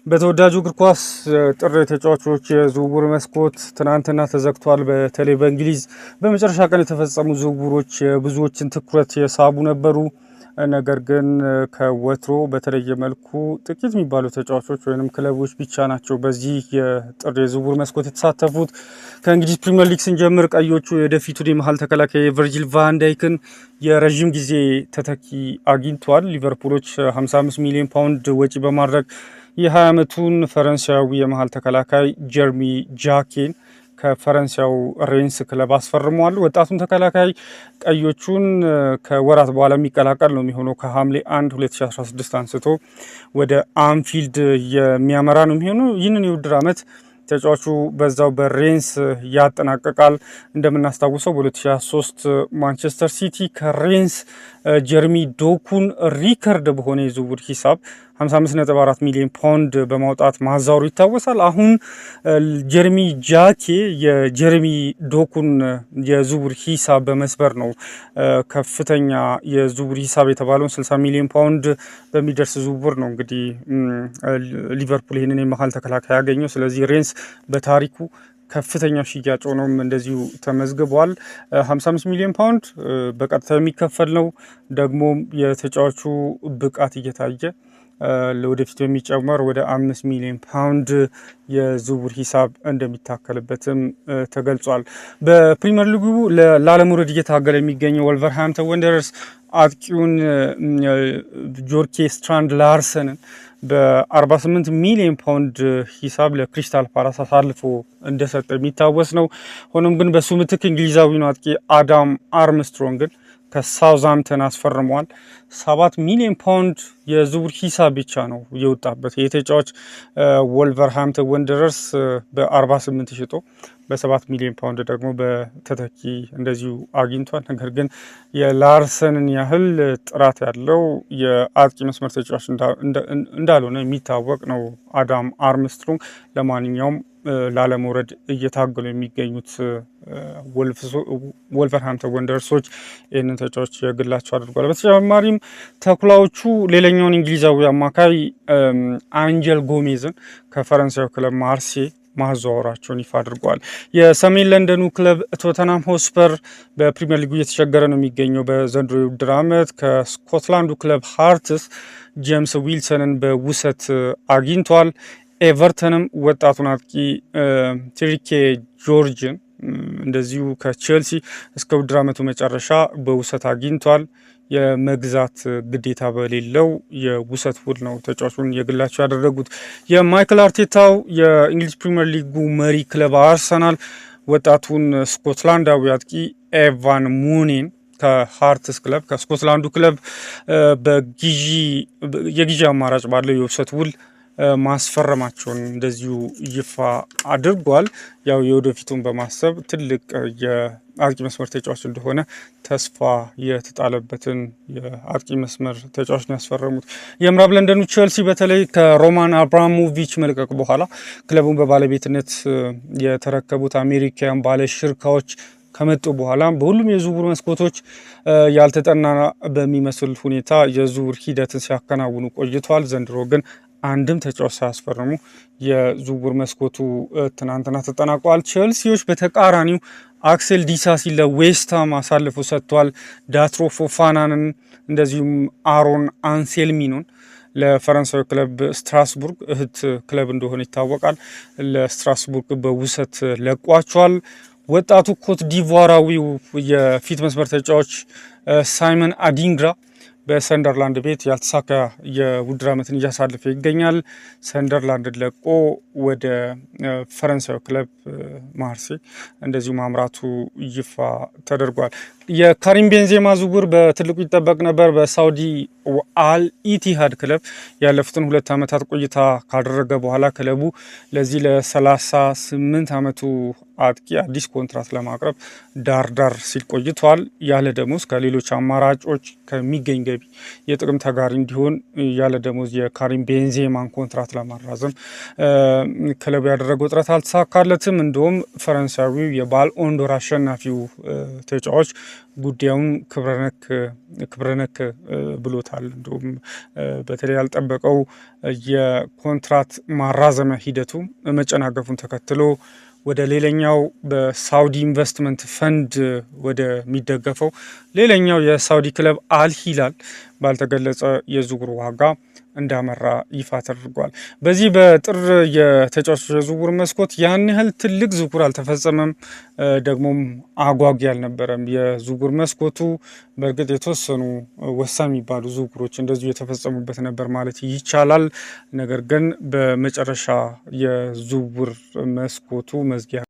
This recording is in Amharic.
በተወዳጁ እግር ኳስ ጥር የተጫዋቾች የዝውውር መስኮት ትናንትና ተዘግቷል። በተለይ በእንግሊዝ በመጨረሻ ቀን የተፈጸሙ ዝውውሮች የብዙዎችን ትኩረት የሳቡ ነበሩ። ነገር ግን ከወትሮ በተለየ መልኩ ጥቂት የሚባሉ ተጫዋቾች ወይም ክለቦች ብቻ ናቸው በዚህ የጥር የዝውውር መስኮት የተሳተፉት። ከእንግሊዝ ፕሪምየር ሊግ ስንጀምር ቀዮቹ የወደፊቱን የመሀል ተከላካይ የቨርጂል ቫንዳይክን የረዥም ጊዜ ተተኪ አግኝቷል። ሊቨርፑሎች 55 ሚሊዮን ፓውንድ ወጪ በማድረግ የ20 ዓመቱን ፈረንሳያዊ የመሀል ተከላካይ ጀርሚ ጃኬን ከፈረንሳዩ ሬንስ ክለብ አስፈርመዋል። ወጣቱን ተከላካይ ቀዮቹን ከወራት በኋላ የሚቀላቀል ነው የሚሆነው። ከሐምሌ 1 2016 አንስቶ ወደ አንፊልድ የሚያመራ ነው የሚሆነው። ይህንን የውድድር ዓመት ተጫዋቹ በዛው በሬንስ ያጠናቀቃል። እንደምናስታውሰው በ2023 ማንቸስተር ሲቲ ከሬንስ ጀርሚ ዶኩን ሪከርድ በሆነ የዝውውር ሂሳብ 55.4 ሚሊዮን ፓውንድ በማውጣት ማዛወሩ ይታወሳል። አሁን ጀርሚ ጃኬ የጀርሚ ዶኩን የዝውውር ሂሳብ በመስበር ነው ከፍተኛ የዝውውር ሂሳብ የተባለውን 60 ሚሊዮን ፓውንድ በሚደርስ ዝውውር ነው እንግዲህ ሊቨርፑል ይህንን የመሀል ተከላካይ ያገኘው። ስለዚህ ሬንስ በታሪኩ ከፍተኛ ሽያጭ ሆኖም እንደዚሁ ተመዝግቧል። 55 ሚሊዮን ፓውንድ በቀጥታ የሚከፈል ነው። ደግሞ የተጫዋቹ ብቃት እየታየ ለወደፊት የሚጨመር ወደ 5 ሚሊዮን ፓውንድ የዝውውር ሂሳብ እንደሚታከልበትም ተገልጿል። በፕሪምየር ሊጉ ላለመውረድ እየታገለ የሚገኘው ወልቨርሃምፕተን ወንደረርስ አጥቂውን ጆርኬ ስትራንድ ላርሰንን በ48 ሚሊዮን ፓውንድ ሂሳብ ለክሪስታል ፓላስ አሳልፎ እንደሰጠ የሚታወስ ነው። ሆኖም ግን በሱ ምትክ እንግሊዛዊውን አጥቂ አዳም አርምስትሮንግን ከሳውዝሃምፕተን አስፈርመዋል። 7 ሚሊዮን ፓውንድ የዝውውር ሂሳብ ብቻ ነው የወጣበት። ይህ ተጫዋች ወልቨርሃምፕተን ወንደረርስ በ48 ሽጦ በ7 ሚሊዮን ፓውንድ ደግሞ በተተኪ እንደዚሁ አግኝቷል። ነገር ግን የላርሰንን ያህል ጥራት ያለው የአጥቂ መስመር ተጫዋች እንዳልሆነ የሚታወቅ ነው አዳም አርምስትሮንግ። ለማንኛውም ላለመውረድ እየታገሉ የሚገኙት ወልቨርሃምፕተን ወንደርሶች ይህንን ተጫዋች የግላቸው አድርጓል። በተጨማሪም ተኩላዎቹ ሌላኛውን እንግሊዛዊ አማካይ አንጀል ጎሜዝን ከፈረንሳዩ ክለብ ማርሴ ማዘዋወራቸውን ይፋ አድርገዋል። የሰሜን ለንደኑ ክለብ ቶተንሃም ሆስፐር በፕሪሚየር ሊጉ እየተቸገረ ነው የሚገኘው። በዘንድሮ የውድድር ዓመት ከስኮትላንዱ ክለብ ሃርትስ ጄምስ ዊልሰንን በውሰት አግኝቷል። ኤቨርተንም ወጣቱን አጥቂ ትሪኬ ጆርጅን እንደዚሁ ከቼልሲ እስከ ውድድር ዓመቱ መጨረሻ በውሰት አግኝቷል። የመግዛት ግዴታ በሌለው የውሰት ውል ነው ተጫዋቹን የግላቸው ያደረጉት። የማይክል አርቴታው የእንግሊዝ ፕሪምየር ሊጉ መሪ ክለብ አርሰናል ወጣቱን ስኮትላንዳዊ አጥቂ ኤቫን ሙኔን ከሃርትስ ክለብ ከስኮትላንዱ ክለብ በግዢ የግዢ አማራጭ ባለው የውሰት ውል ማስፈረማቸውን እንደዚሁ ይፋ አድርጓል። ያው የወደፊቱን በማሰብ ትልቅ የአጥቂ መስመር ተጫዋች እንደሆነ ተስፋ የተጣለበትን የአጥቂ መስመር ተጫዋች ነው ያስፈረሙት። የምዕራብ ለንደኑ ቼልሲ በተለይ ከሮማን አብራሞቪች መልቀቅ በኋላ ክለቡን በባለቤትነት የተረከቡት አሜሪካውያን ባለሽርካዎች ከመጡ በኋላ በሁሉም የዝውውር መስኮቶች ያልተጠና በሚመስል ሁኔታ የዝውውር ሂደትን ሲያከናውኑ ቆይተዋል። ዘንድሮ ግን አንድም ተጫዋች ሳያስፈርሙ የዝውውር መስኮቱ ትናንትና ተጠናቋል። ቼልሲዎች በተቃራኒው አክሴል ዲሳሲ ለዌስትሃም አሳልፎ ሰጥቷል። ዳትሮ ፎፋናንን እንደዚሁም አሮን አንሴልሚኖን ለፈረንሳዊ ክለብ ስትራስቡርግ እህት ክለብ እንደሆነ ይታወቃል። ለስትራስቡርግ በውሰት ለቋቸዋል። ወጣቱ ኮት ዲቮራዊው የፊት መስመር ተጫዋች ሳይመን አዲንግራ በሰንደርላንድ ቤት ያልተሳካ የውድድር ዓመትን እያሳለፈ ይገኛል። ሰንደርላንድን ለቆ ወደ ፈረንሳዩ ክለብ ማርሴ እንደዚሁ ማምራቱ ይፋ ተደርጓል። የካሪም ቤንዜማ ዝውውር በትልቁ ይጠበቅ ነበር። በሳውዲ አል ኢቲሃድ ክለብ ያለፉትን 2 ዓመታት ቆይታ ካደረገ በኋላ ክለቡ ለዚህ ለ38 ዓመቱ አጥቂ አዲስ ኮንትራት ለማቅረብ ዳር ዳር ሲል ቆይቷል። ያለ ደሞዝ ከሌሎች አማራጮች ከሚገኝ ገቢ የጥቅም ተጋሪ እንዲሆን ያለ ደሞዝ የካሪም ቤንዜማን ኮንትራት ለማራዘም ክለቡ ያደረገው ጥረት አልተሳካለትም። እንዲሁም ፈረንሳዊው የባሎንዶር አሸናፊው ተጫዋች ጉዳዩን ክብረነክ ብሎታል። እንዲሁም በተለይ ያልጠበቀው የኮንትራት ማራዘሚያ ሂደቱ መጨናገፉን ተከትሎ ወደ ሌላኛው በሳውዲ investment fund ወደሚደገፈው ሌላኛው የሳውዲ ክለብ አልሂላል ባልተገለጸ የዝውውር ዋጋ እንዳመራ ይፋ ተደርጓል። በዚህ በጥር የተጫዋቾች የዝውውር መስኮት ያን ያህል ትልቅ ዝውውር አልተፈጸመም፣ ደግሞም አጓጊ አልነበረም። የዝውውር መስኮቱ በእርግጥ የተወሰኑ ወሳኝ የሚባሉ ዝውውሮች እንደዚሁ የተፈጸሙበት ነበር ማለት ይቻላል። ነገር ግን በመጨረሻ የዝውውር መስኮቱ መዝጊያ